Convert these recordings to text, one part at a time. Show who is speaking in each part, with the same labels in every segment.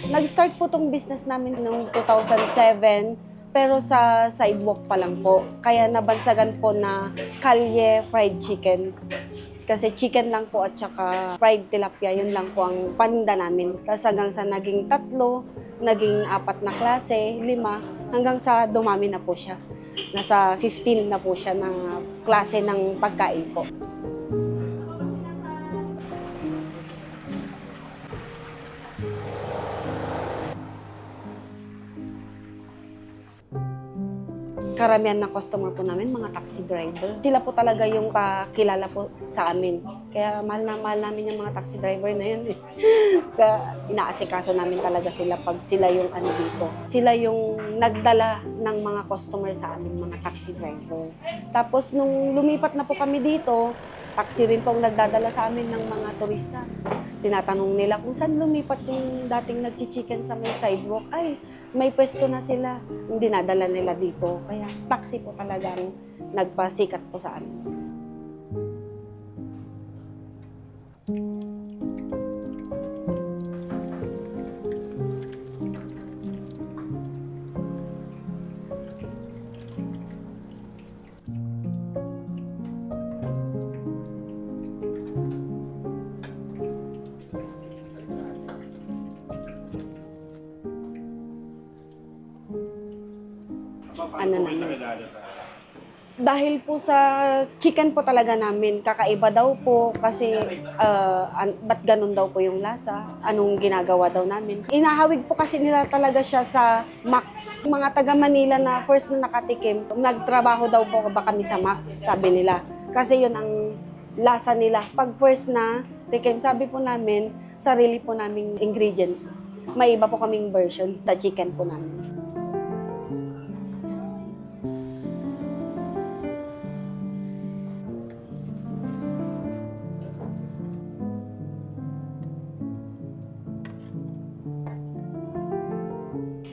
Speaker 1: Nag-start po tong business namin noong 2007, pero sa sidewalk pa lang po. Kaya nabansagan po na Kalye Fried Chicken. Kasi chicken lang po at saka fried tilapia, yun lang po ang paninda namin. Tapos hanggang sa naging 3, naging 4 na klase, 5, hanggang sa dumami na po siya. Nasa 15 na po siya na klase ng pagkain po. Karamihan ng customer po namin, mga taxi driver. Sila po talaga yung pakilala po sa amin. Kaya mahal na mahal namin yung mga taxi driver na yun. Kaya inaasikaso namin talaga sila pag sila yung ano dito. Sila yung nagdala ng mga customer sa amin, mga taxi driver. Tapos nung lumipat na po kami dito, taxi rin po ang nagdadala sa amin ng mga turista. Tinatanong nila kung saan lumipat yung dating nagchichicken sa may sidewalk. Ay, may pwesto na sila. Yung dinadala nila dito. Kaya taxi po talagang nagpasikat po sa amin. Ano naman. Dahil po sa chicken po talaga namin, kakaiba daw po kasi ba't ganun daw po yung lasa, anong ginagawa daw namin. Inahawig po kasi nila talaga siya sa Max. Mga taga Manila na first na nakatikim, nagtrabaho daw po ba kami sa Max, sabi nila. Kasi yun ang lasa nila. Pag first na tikim, sabi po namin, sarili po naming ingredients. May iba po kaming version sa chicken po namin.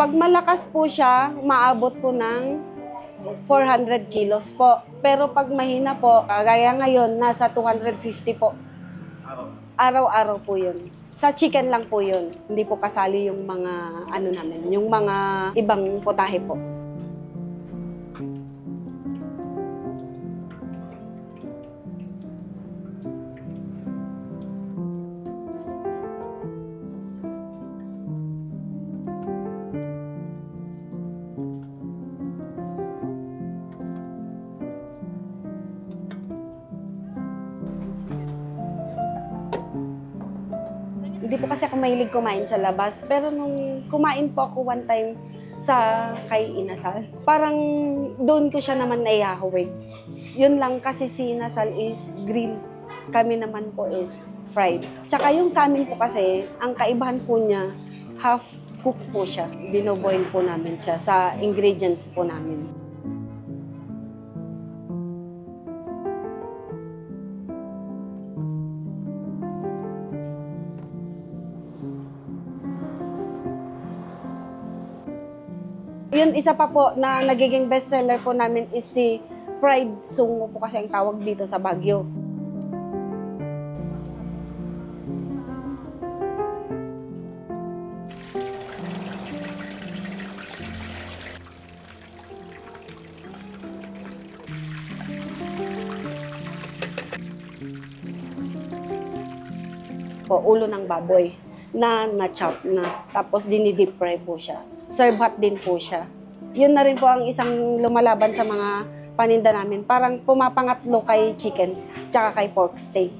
Speaker 1: Pag malakas po siya, maabot po ng 400 kilos po. Pero pag mahina po, kagaya ngayon, nasa 250 po. Araw-araw po yun. Sa chicken lang po yun. Hindi po kasali yung mga ano namin, yung mga ibang putahe po. Hindi po kasi ako mahilig kumain sa labas. Pero nung kumain po ako one time sa kay Inasal, parang doon ko siya naman naihahawig. Yun lang kasi si Inasal is grill. Kami naman po is fried. Tsaka yung sa amin po kasi, ang kaibahan po niya, half cook po siya. Binoboil po namin siya sa ingredients po namin. Yun, isa pa po na nagiging bestseller po namin is si fried sungo po kasi ang tawag dito sa Baguio. Po, ulo ng baboy na na-chop na. Tapos dinidip fry po siya. Serve hot din po siya. Yun na rin po ang isang lumalaban sa mga paninda namin. Parang pumapangatlo kay chicken, tsaka kay pork steak.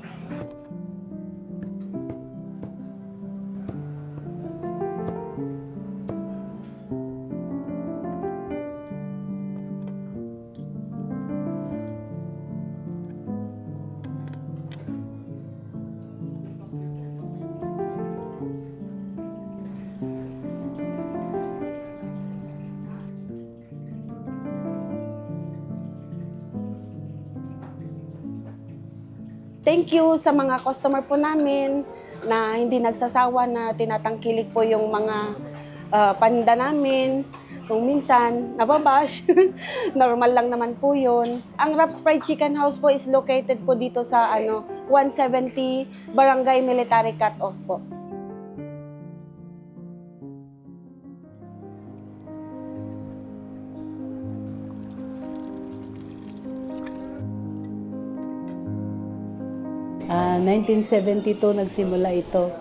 Speaker 1: Thank you sa mga customer po namin na hindi nagsasawa na tinatangkilik po yung mga paninda namin. Kung minsan, nababash. Normal lang naman po yun. Ang Rap's Fried Chicken House po is located po dito sa 170 Barangay Military Cut-Off po.
Speaker 2: Ah, 1972 nagsimula ito.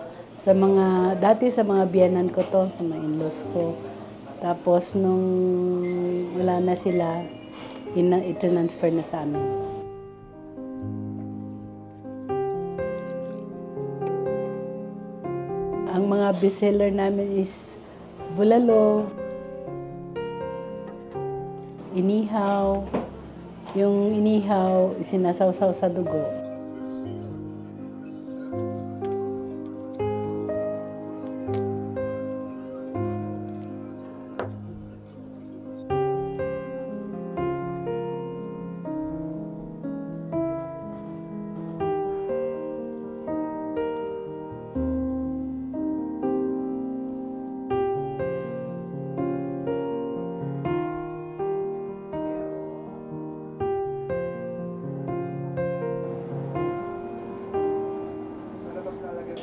Speaker 2: Dati sa mga biyanan ko to, sa mga in-laws ko. Tapos nung wala na sila, i-transfer na sa amin. Ang mga bestseller namin is bulalo, inihaw. Yung inihaw, sinasawsaw sa dugo.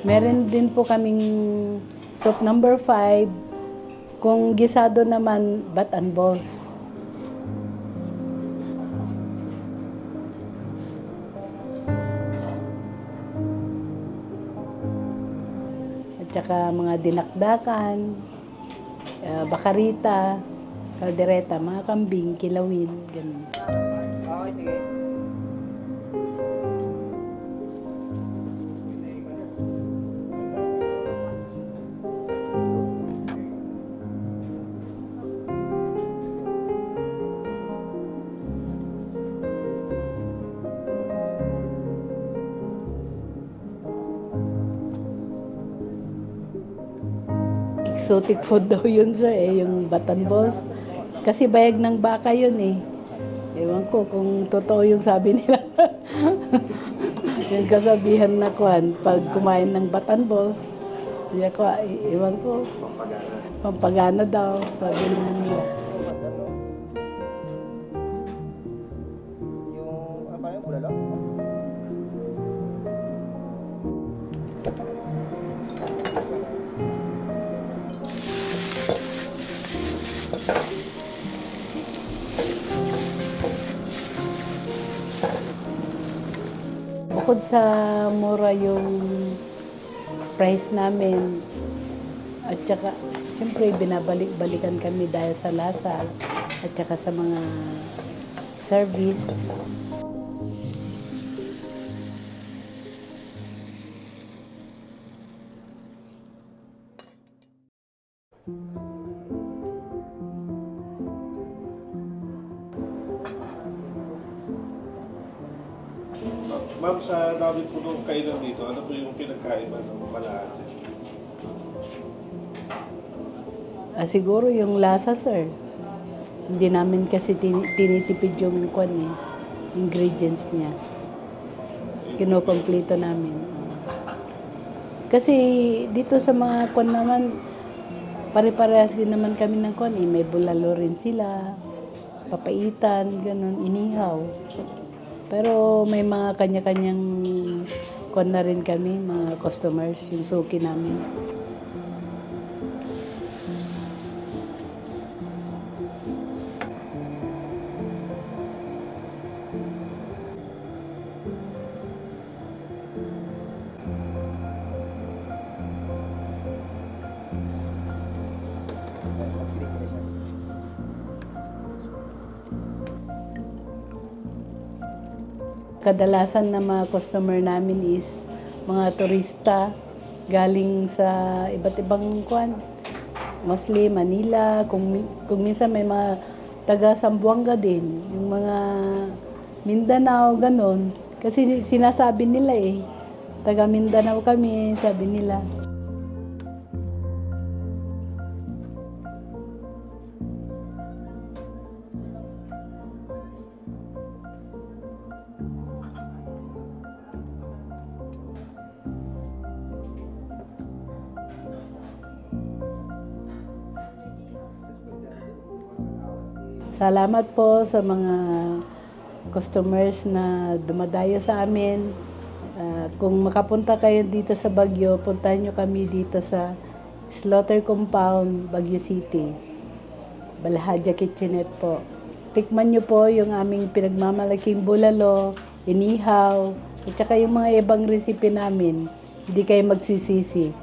Speaker 2: Meron din po kaming soup number 5. Kung gisado naman, bat and balls. At saka mga dinakdakan, bakarita, kaldereta, mga kambing, kilawin, ganun.
Speaker 3: Okay, sige.
Speaker 2: Exotic food daw yun, sir, yung batan balls. Kasi bayag ng baka yun eh. Ewan ko kung totoo yung sabi nila. Yung kasabihan na kuhan, pag kumain ng batan balls, ewan ko, pampagana daw, sabi nila.
Speaker 3: Yung, ano pa yung bulalo?
Speaker 2: Bukod sa mura yung price namin, at saka siyempre binabalik-balikan kami dahil sa lasa at saka sa mga service.
Speaker 4: Ma'am, sa dami po nung kainan dito, ano po yung pinagkaiba ng Kalahati?
Speaker 2: Siguro yung lasa, sir. Hindi namin kasi tinitipid yung ingredients niya. Kinukompleto namin. Kasi dito sa mga naman, pare-parehas din naman kami ng May bulalo rin sila, papaitan, ganun, inihaw. Pero may mga kanya-kanyang na rin kami, mga customers, yung suki namin. Kadalasan na mga customer namin is mga turista galing sa iba't ibang mostly Manila, kung minsan may mga taga Zamboanga din, yung mga Mindanao, ganon. Kasi sinasabi nila taga Mindanao kami, sabi nila. Salamat po sa mga customers na dumadayo sa amin. Kung makapunta kayo dito sa Baguio, puntahan nyo kami dito sa Slaughter Compound, Baguio City. Balhaja Kitchenette po. Tikman nyo po yung aming pinagmamalaking bulalo, inihaw, at saka yung mga ibang recipe namin. Hindi kayo magsisisi.